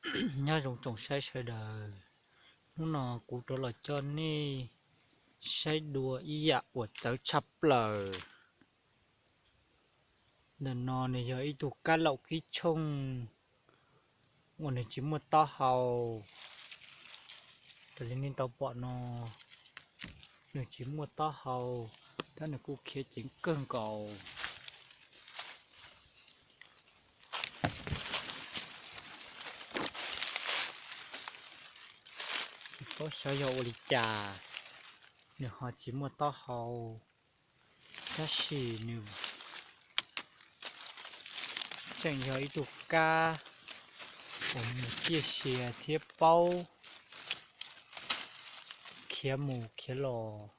Nyob zoo tsoom saib sawv daws, hnub no kuv rov los coj nej saib dua ib yam uas txawv tshaj plaws. Ntawm no nws yog ib tug kab laum kib tshooj uas nws tsis muaj taub hau. Raws li nej tau pom no, nws tsis muaj taub hau, tab nws kuj khiav ceev kawg nkaus. Tsis paub xyov yog ua li cas nws ho tsis muaj taub hau, tab sis nws tseem yog ib tug kab uas mus ciaj sia thiab paub khiav mus khiav los.